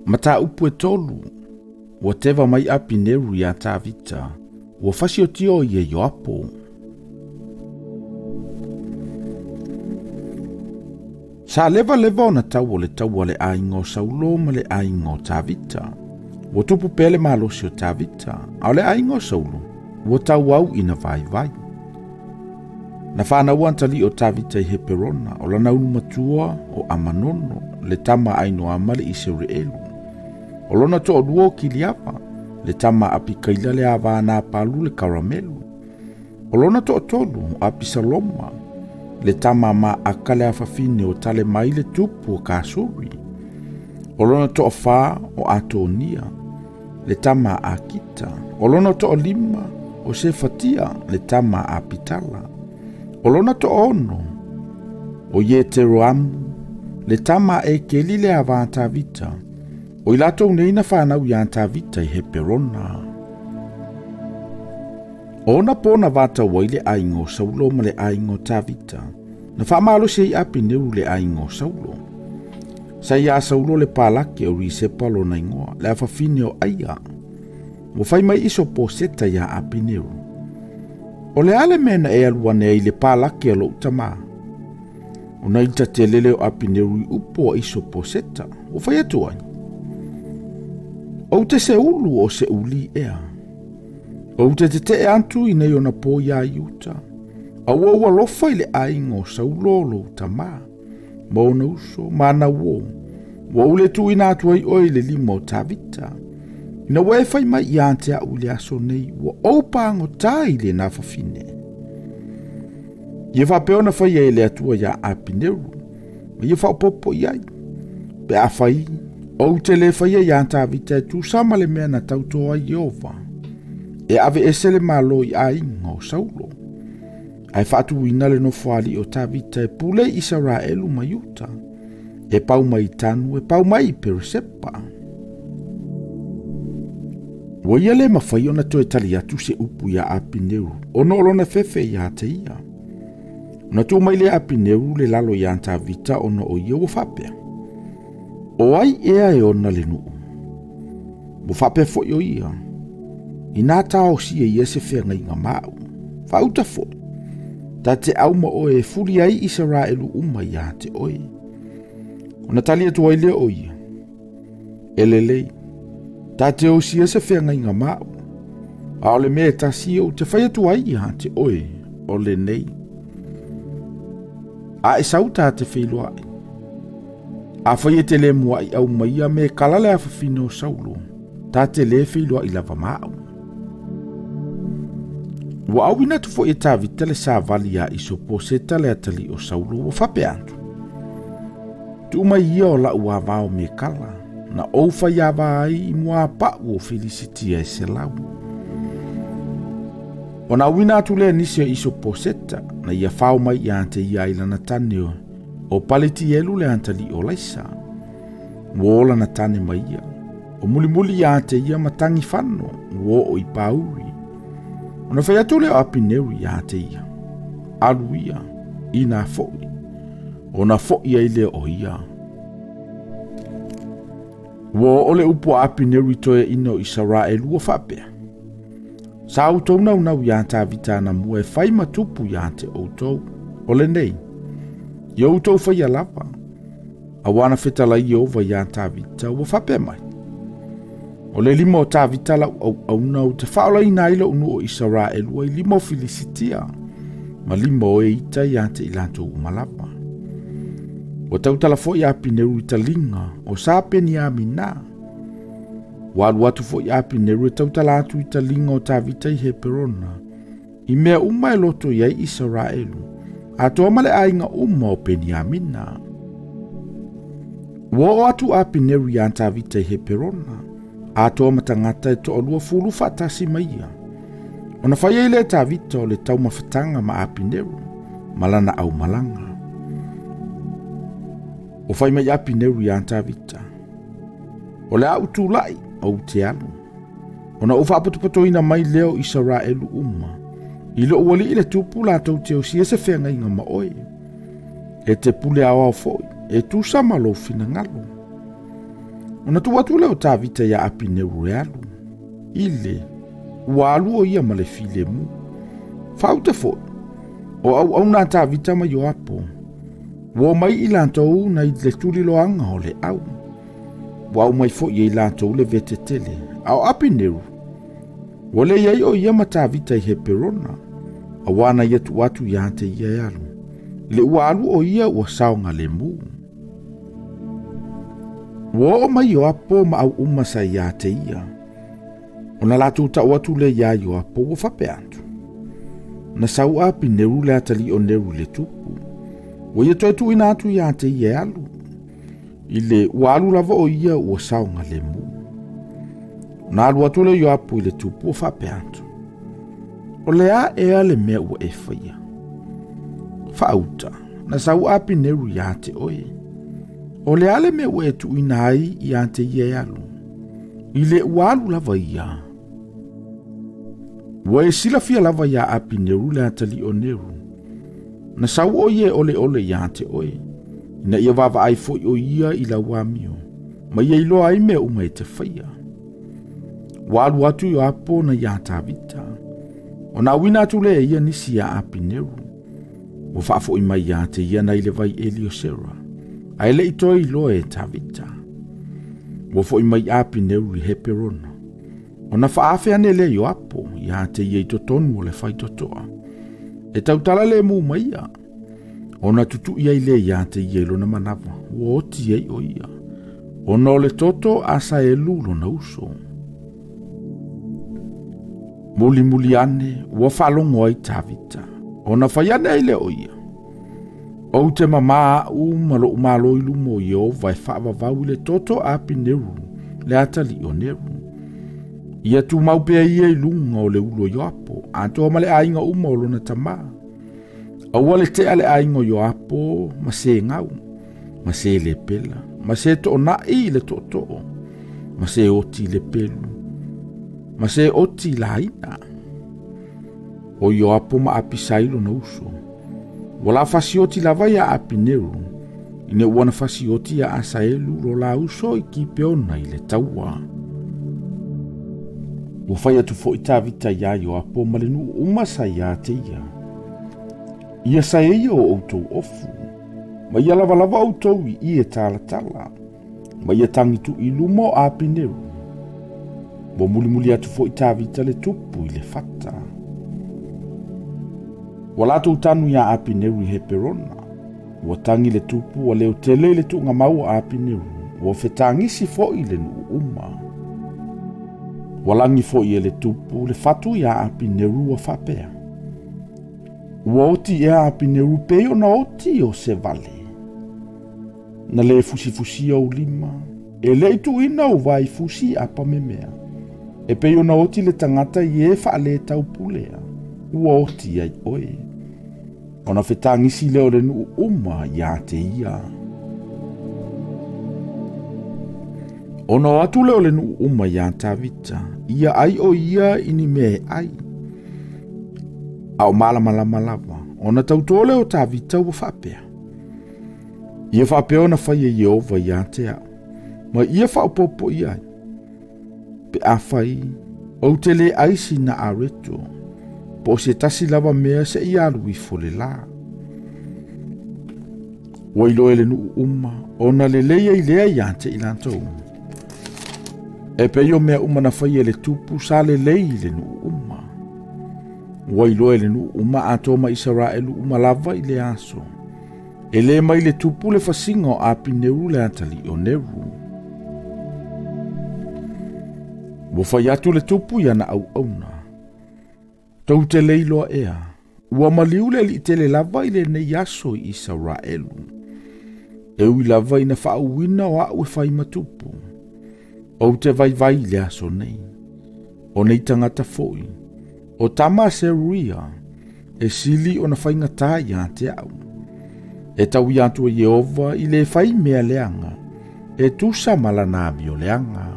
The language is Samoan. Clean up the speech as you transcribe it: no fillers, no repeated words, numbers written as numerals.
Mataupu e tolu, ua teva mai Apineru iā Tavita, ua fasiotia o ia Ioapo. Sa levaleva ona tau o le taua a le aiga o Saulo ma le aiga o Tavita. Ua tupu pea le malosi o Tavita, a o le aiga o Saulo, ua tauau ina vaivai. Na fanau atalii o Tavita i Heperona, o lana ulu matua o Amanono, le tama a Ainoama le Isereelu. O lona toalua o Kiliava, le tama a Apikaila le ava a Napalu le Karamelu. O lona toatolu o Apisaloma, le tama a Maaka le afafine o Talemai le tupu o Kasuri. O lona toafa o Atonia, le tama a Akita. O lona toalima o Sefatia, le tama a Apitala. O lona toaono o Ieteroamu, le tama a Ekeli le ava a Tavita. O i latou nei na fanau iā Tavita i Heperona. O ona po na vatau ai le aiga o Saulo ma le aiga o Tavita, na faamalosi ai Apineru le aiga o Saulo. Sa iā Saulo le palake o Risepa lona igoa, le afafine o Aia. Ua fai mai Isoposeta iā Apineru, O le a le mea na e alu ane ai i le palake a lou tamā? Ona ita tele lea o Apineru i upu a Isoposeta, ua fai atu ai, Ou te seulu o se uli ea. Ou te tetee atu i nei ona pō iā Iuta, a ua ou alofa i le aiga o Saulo lou tamā, ma ona uso, ma ana uō, ua ou le tuuina atu ai oe i le lima o Tavita. Ina ua e fai mai ia te au i le aso nei, ua ou pagotā i lena fafine. Ia faapea ona faia e le Atua iā Apineru, ma ia faaopoopo i ai. Pe afai, ou te le faia iā Tavita e tusa ma le mea na tautō ai Ieova, e aveese le Malo i aiga o Saulo, ae faatuina le nofoalii o Tavita e pule i Isaraelu ma Iuta, e pau mai i Tanu, e pau mai i Peresepa. Ua ia le mafai ona toe tali atu se upu iā Apineru, ona o lona fefe iā te ia. Ona tuu mai lea Apineru le lalo iā Tavita ona o ia ua faapea, O ai ea e ona le nuu? Ua faapea foi o ia, Inā taosi e ia se feagaiga ma au, faauta foi, ta te au ma oe e fuli ai Isaraelu uma iā te oe. Ona tali atu ai lea o ia, E lelei, ta te osia se feagaiga ma au, a o le mea e tasi ou te fai atu ai iā te oe, o lenei. A e sau ta te feiloai. Afai e te le muaʻi aumaia me kala le afafine o Saulo, ta te le feiloai lava ma au. Ua auina atu foi e Tavita le savali iā Isoposeta le atalii o Saulo, ua faapea atu, Tuu mai ia o la'u ava o Mekala, na ou faiava ai i muapaʻu o Filisitia e selau. Ona auina atu lea nisi o Isoposeta, na ia fao mai ia te ia i lana tane o Paletielu le atalii o Laisa. Ua o lana tane ma ia, o mulimuli ia te ia ma tagifano, ua oo i Pauri. Ona fai atu lea o Apineru ia te ia, Alu ia, inā foʻi. Ona foʻi ai lea o ia. Ua oo le upu a Apineru i toeaina o Isaraelu ua faapea, Sa outou naunau iā Tavita anamua e fai ma tupu iā te outou, o lenei, ia outou faia lava, auā na fetalai Ieova iā Tavita, ua faapea mai, O le lima o Tavita lau auauna ou te faaolaina ai lou nuu o Isaraelu ai lima o Filisitia, ma lima o e ita iā te i latou uma lava. Ua tautala foi Apineru i taliga o sa Peniamina. Ua alu atu foi Apineru e tautala atu i taliga o Tavita i Heperona, i mea uma e loto i ai Isaraelu, atoa ma le aiga uma o Peniamina. Ua oo atu Apineru iā Tavita i Heperona, atoa ma tagata e toa-20 faatasi ma ia. Ona fai ai lea e Tavita o le taumafataga ma Apineru, ma lana aumalaga. Ua fai mai Apineru iā Tavita, O le a ou tulai, ou te alu. Ona ou faapotopotoina mai lea o Isaraelu uma, i lou alii le tupu latou te osia se feagaiga ma oe. E te pule aoao foi, e tusa ma lou finagalo. Ona tuu atu lea o Tavita iā Apineru e alu, i le ua alu o ia ma le filemu. Faauta foi, o auauna a Tavita ma Ioapo, ua omai i latou nai le tuliloaga o le au. Ua aumai foi e i latou le vete tele, a o Apineru, ua le i ai o ia ma Tavita i Heperona, auā na ia tuu atu ia te ia e alu, i le ua alu o ia ua saogalemu. Ua oo mai Ioapo ma au uma sa ia te ia, ona latou tau atu lea iā Ioapo ua faapea atu, Na sau a Apineru le atalii o Neru i le tupu, ua ia toe tuuina atu ia te ia e alu, i le ua alu lava o ia ua saogalemu. Ona alu atu lea o Ioapo i le tupu ua faapea atu, O le a ea le mea ua e faia? Faauta, na sau a Apineru ia te oe. O le a le mea ua e tuuina ai ia te ia e alu? I le ua alu lava ia. Ua e silafia lava iā Apineru le atalii o Neru. Na sau o ia e oleole ia te oe, ina ia vaavaai foi o ia i lau amio, ma ia iloa ai mea uma e te faia. Ua alu atu Ioapo na iā Tavita. Ona auina atu lea e ia nisi iā Apineru. Ua faafoi mai ia te ia nai le vai eli o Sera, ae le i toe iloa e Tavita. Ua foi mai Apineru i Heperona. Ona faaafe ane lea Ioapo ia te ia i totonu o le faitotoa. E tautala lemu mai ia. Ona tutui ai lea ia te ia i lona manava, ua oti ai o ia. Ona o le toto Asaelu lona uso. Mulimuli ane ua faalogo ai Tavita, ona fai ane ai lea o ia. Ou te mamā aʻu ma loʻu malo i luma o Ieova e faavavau i le toto a Apineru, le atalii o Neru. Ia tumau pea ia i luga o le ulu o Ioapo, atoa ma le aiga uma o lona tamā. Aua le tea le aiga o Ioapo ma se gau, ma se lepela, ma se toonai i le tootoo, ma se oti i le pelu, ma se oti i laina. O Ioapo ma Apisai lona uso. Ua la fasioti lava iā Apineru, ina ua na fasioti iā Asaelu lo la uso i Kipeona i le taua. Ua fai atu foi Tavita iā Ioapo ma le nuu uma sa ia te ia. Ia sa e ia o outou ofu, ma ia lavalava outou i ie talatala, ma ia tagitu i luma o Apineru. Ua mulimuli atu foi Tavita le tupu i le fata. Ua latou tanu iā Apineru i Heperona. Ua tagi le tupu ua leo tele i le tuugamau o Apineru, ua fetagisi foi le nuu uma. Ua lagi foi e le tupu le fatu iā Apineru ua faapea, Ua oti ea Apineru pei ona oti o se vale. Na le fusifusia ou lima, e le i tuuina ou vae i fusi apa memea. E pei ona oti le tagata i e faaletaupulea, ua oti ai oe. Ona fetagisi lea o le nuu uma ia te ia. Ona o atu lea o le nuu uma iā Tavita, ia ai o ia i ni mea e ai. A o malamalama lava, ona tauto lea o Tavita ua faapea, Ia faapea ona fai e Ieova ia te au, ma ia faaopoopo i ai, pe afai ou te le ai sina areto, po o se tasi lava mea seia alu ifo le lā. Ua iloa e le nuu uma ona lelei ai lea ia te i latou. E pei o mea uma na fai e le tupu sa lelei i le nuu uma. Ua iloa e le nuu uma atoa ma Isaraelu uma lava i le aso. E le mai le tupu le fasiga o Apineru le atalii o Neru. Ua fai atu le tupu i ana auauna. Tou te le iloa ea, ua maliu le Alii tele lava i lenei aso i Isaraelu. E ui lava ina faauuina o a'u e fai ma tupu. Ou te vaivai i le aso nei. O nei tagata foi, o tama a Seruia, e sili ona faigata ia te au. E tauia atu e Ieova i le fai mea leaga, e tusa ma lana amio leaga.